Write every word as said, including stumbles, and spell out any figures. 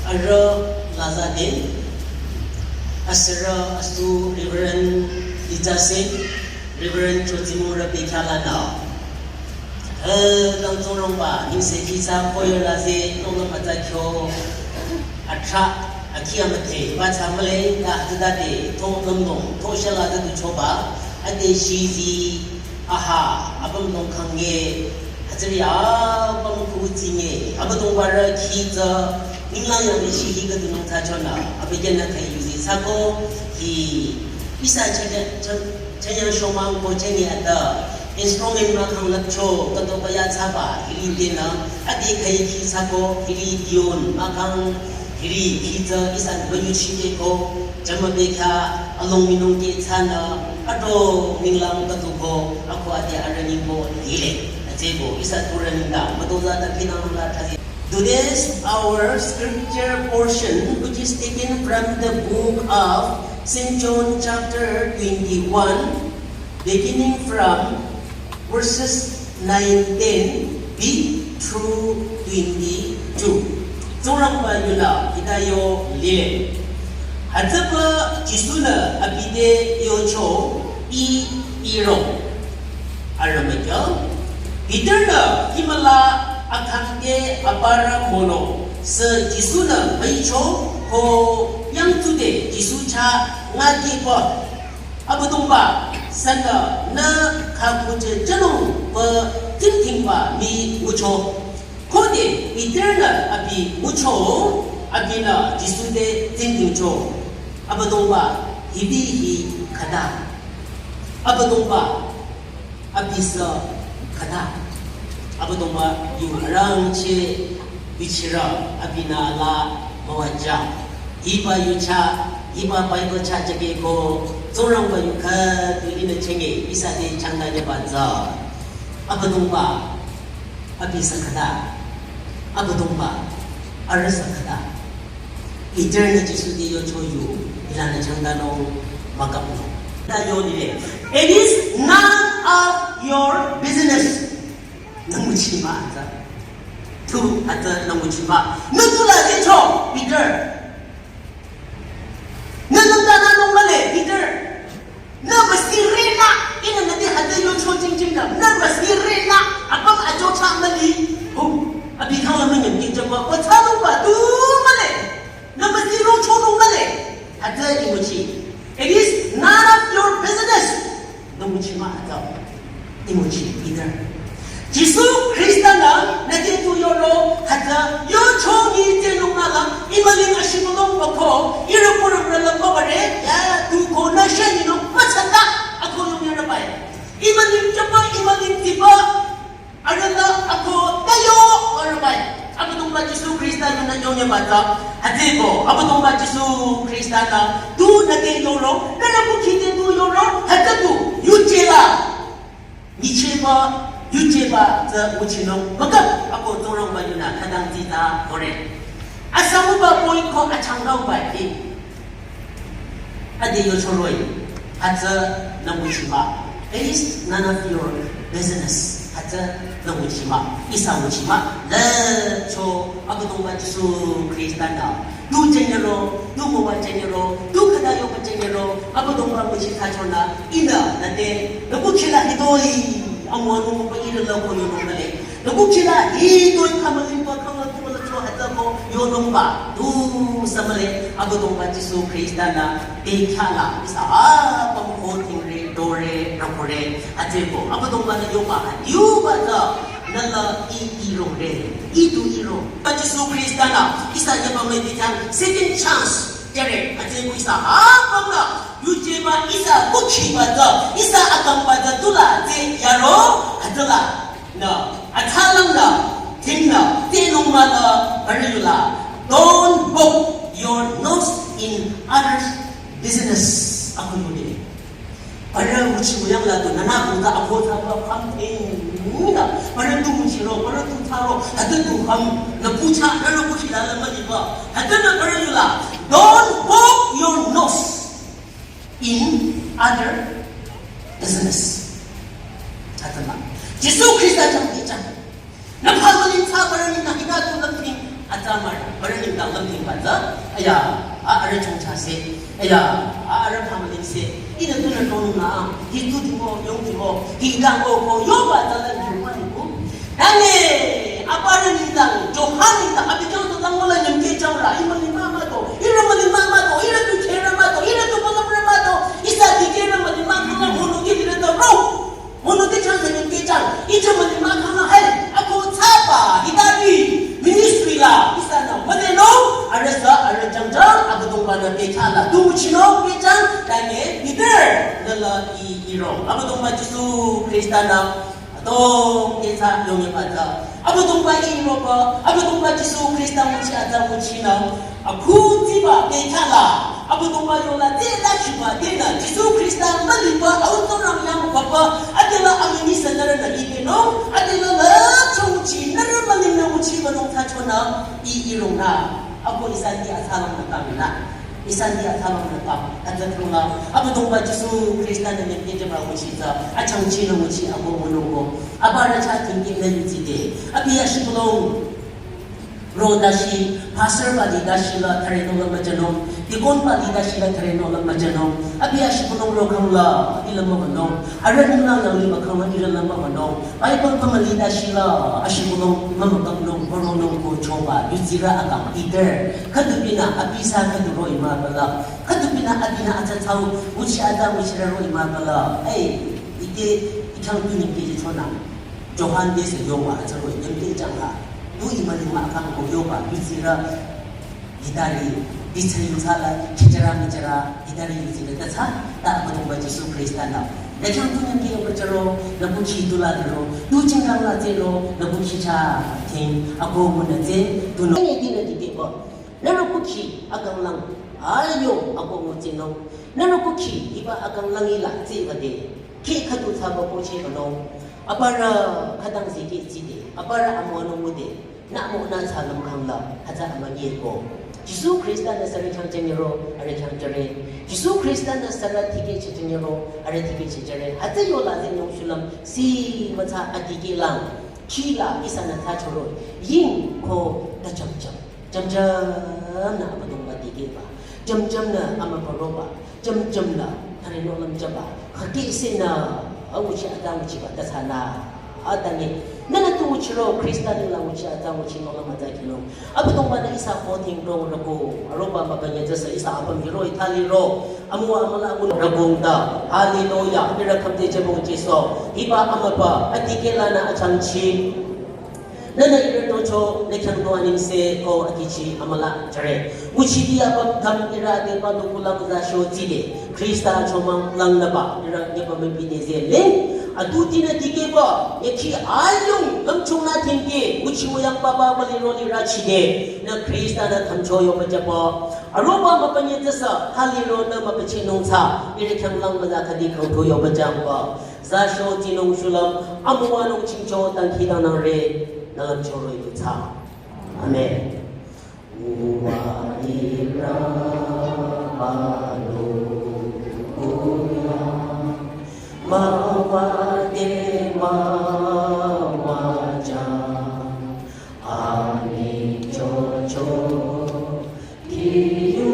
Arüh lazade, asürü asu Reverend Lita Singh, Reverend Chotimura Bekhyalana. Eh, tang Tsingrangba, ningse kisa koyo laze, nonga pata kyo, atra, akia mate, bata male, ta hütade, to nongnong, to shala de du choba, ade shizi, aha, abam nong kange, hütsüri abam kuzinge, Abüdongba rü khitsa, ninglang yang de shihi ka du nong ta chona, abükyü nü kai yuzi sako, hi, ihsa chanya, chanya shomang ko chanya ata, instrument mahkhang lakcho, kato kaya tsaba, hiri dena, ade kai khi sako, hiri dion, mahkhang, hiri khitsa, ihsa nü yuchi ke ko, jama bekha, along minung ke tsana, ato ninglang katuko, ako ade arüh ningbo, hile, atsebo, ihsa turü ningda, madoza ta pinang la thazi. Today's our scripture portion, which is taken from the book of Saint John chapter twenty-one, beginning from verses nineteen b through twenty-two. Tsingrangba yula hita yo lile. Hütsüpü Jisu-nü abi te yocho, "Ih, ih ro." Arüh mükyü, Peter-nü himüla akhangde aparü mono, sü Jisu-nü müicho, ko yangtsude Jisu chah ngakipü, "Abüdongba, sünü nü khakuche jünung pü tingtingba mii ngucho." Khode Peter-nü abi ngucho, abinü Jisu te tingtingcho, "Abüdongba, hibi hi khüta? Abüdongba, abi sü khüta?" Abüdongba yu arangcheh yuchirü abinü la müwajü. Hiba yu chah, hiba Bible chah jüke ko, Tsingrangba yu khüdu ihnü chenge, ihsa te changda nyeba tsü. "Abüdongba, abi sü khüta? Abüdongba, arüh sü khüta?" Peter-nü Jisu te yocho yu, hilanü changdanung mükapnung. Ta yo lile, "It is none of your business." Nü nguchi mah atsa. Tu atsa nü nguchi mah. Nü tu la zicho, Peter. Nü nü ta nü nung male, Peter. Nü müsirina, ihnü nü te hütsü yocho jingjingnü. Nü müsirina, apüm ajo chah mali. Ho, abi khang la münyam jingjang wa, wa tsa nung ba tu male. Nü müsiro chonung male. Hütsü imuchi. It is none of your business. Nü nguchi mah atsa. Imuchi Peter. Jisu Khrista-nü nü te tu yoro hütsü yocho nyi te nung nü la, imüling ashimülung bako, ihrü pürü pürü la babare, ya tu ko nü shenyi nung mütsata, ako yung yara bai. Imüling chapa, imüling tiba, arühnü ako tayo, yara bai. Abüdongba Jisu Khrista-nü nü yonye bata, hütsüko, Abüdongba Jisu Khrista-nü tu Nüte yoro, nührü kukhi te tu yoro, hütsü tu, yujela. Nyichehba, yujeba tsü nguchinung, mükap ako Tsingrangba yunü khütang tsitsa kore. Asanguba point ko achangkauba hi. Ade yochoroi, hütsü nü nguchi mah. It is none of your business. Hütsü nü nguchi mah, ihsa nguchi mah. Lücho Abüdongba Jisu Khrista nü. Tu chenyero, tu mowa chenyero, tu khüta yoba chenyero, Abüdongba nguchi thsachonü, ihnü, nüte, nü kukhila hitoi, amüwa nungba ihrü la ko yonung male. Nü kukhila hitoi khamalimba khama tu mala cho hütsü ko yonungba, tu sü male, Abüdongba Jisu Khrista nü, te khyala, ihsa apüm ko tingre, dore, rakore, hütsü ko, Abüdongba nü yoba, yuba tsü, nüla i, irongre, i tu irong. Ba Jisu Khrista nü, ihsa yaba me bikang, second chance, jüre, hütsü ko ihsa apüm nü, yujeba ihsa kukhiba tsü, ihsa akangba tsü tula, tsü yaro, hütsüla. Nü, atsalang nü, ting nü, tenung mah nü, barü yula. Don't poke your nose in others' business. Ako yule. Barü nguchi wuyang la tu, nana kungta ako ta ba kam ting. Nü, barü tu nguchiro, barü tu thsaro, hütsü tu ham, nü pucha, nü nü kuchi la la maliba. Hütsünü barü yula. Don't poke your nose in other business. Atama. Jisu Khrista chang di chang. Nü pha maling thsa barü nengdang hita tu lümting. Atama. Barü nengdang lümting ba tsü. Aya, a arüh chongcha se. Aya, a arüh pha maling se. Ihnü tu nü tonung nü. Hi tu di mo, yong di mo. Hi dang o ko, yo ba tsü la yong ma ni ko. Tange, aparü nengdang, Johan nengdang, abi khyang tu dang wala nyümkeh chang ra, i maling mah mah to, ihrü maling mah mah to, ihrü tu kherü mah to, ihrü tu malamrü mah to, ihsa dikehrü maling mah khang la mono ke ihrü tu ro. Mono te chang sa nyümkeh chang, ije maling mah khang la hai, ako thsaba, hitari, ministry la, ihsa nü, mane no, arüh sa, arüh chang chang, Abüdongba nü te chang la, tu chino, ke chang, tange, Peter, nü la i, irong, Abüdongba Jisu Khrista nü, Adong, te tsü yongyeba tsü. Abüdongba iroba, Abüdongba Jisu Khrista nguchi atsa nguchinü. Akhu tsiba te khyala. Abüdongba yola te la shiba te nü. Jisu Khrista maliba, au Tsingrang yang baba. Adela amini sa nührünü ibe nung. Adela la chongchi, nührü malingnü nguchiba nung thsachonü. I irong nü. Ako ihsa di atsalang nü kamina. Ihsa di atsalang nü kam, atsa thrunga, Abüdongba Jisu Khrista nü nyümkeh jüba nguchi tsü, achangchi nü nguchi ako mono ko. Aba rü cha tingkeh nü yutside. Abi ya shibülung, ro dashi, pastor ba di dashi la thare no la müjünung, deacon ba di dashi la thare no la müjünung. Abi ya shibülung ro khang la, abi la mübünung. Arüh nengdang yang liba khang la ihrü la mübünung. Bible phamali dashi la, ashibülung, mama baknung, koronung ko choba, yutsirü akang, Peter, khüdu binü, abi sa khüdu roh-i mah bala, khüdu binü, abinü atsa tsau, nguchi atsa, nguchirü roh-i mah bala, ei, ite, ikhang tu nyümkeh ji chonü, Johan te se yongwa atsa roh-i, nyümkeh chang la, tu i maling mah akang ko yoba, yutsirü, Hitari, ditsü yutsa la, khichara michara, hitari yutsi le tatsa, ta Abüdongba Jisu Khrista nü. Nü khyang tu nyümkeh yoba charo, nü kukhi tu la liro, tu chingkang la tsero, nü kukhi cha, ting, ako mu nü tse, tu nü. Nü di nü di deba. Nü nü kukhi, akang lang, ayo, ako mu tse nü. Nü nü kukhi, hiba akang lang ila, tse ba de. Khi khüdu thsaba ko che ba nü. Aparü khütang zikeh tside, aparü amüwa nü ngude. Nü mo nü thsa lüm khang la, hütsü amünyi ko. Jisu Khrista nü sürü khyang jüngiro, arüh khyang jüre. Jisu Khrista nü sürü tikeh che jüngiro, arüh tikeh che jüre. Hütsü yola zi nyong shulüm, si mütsa adikeh lang. Khi la ihsa nü thsachoro. Ying ko ta jam jam. Jam jam nü Abüdongba dikehba. Jam jam nü amübü roba. Jam jam nü thare no lüm jüba. Khakeh se nü, anguchi atsa nguchiba, tatsa nü. Atsa nyi. Nü nü tu nguchiro, Khrista nengla nguchi atsa nguchi no lüm atsa kino. Abüdongba nü ihsa ko ting rong roko. Aroba mabanye jasa ihsa apüm hiro ithaliro. Amüwa amüla amün ragong ta. Hallelujah. Ihrü khümte jebong Jisu. Hiba amübü. Adikeh la nü achangchi. Nü nü ihrü tocho, nü khyang tu anengse ko akichi amüla jüre. Nguchi di apüm kham ihrü ade pa du kulang za sho tside. Khrista chomang lang nüba, ihrü nyeba mümpi de ze le. Atu ti nü dikehba, nü khi ayung, lümchung nü tingkeh, nguchi wüyang baba bali roli rachide. Nü Khrista nü thamcho yoba jüba. Aroba müpanye tsüsü, haliro nü müpachinung tsü, ire khyang lang müza khadi khang tu yo bajang ba. Za sho tinung shulam, amüwanung chingcho tang khidang nang re, nü lam choro yu tsü. Amen. Uwa ira ba lo uya, ma wa de ma wa ja, ani cho cho, ki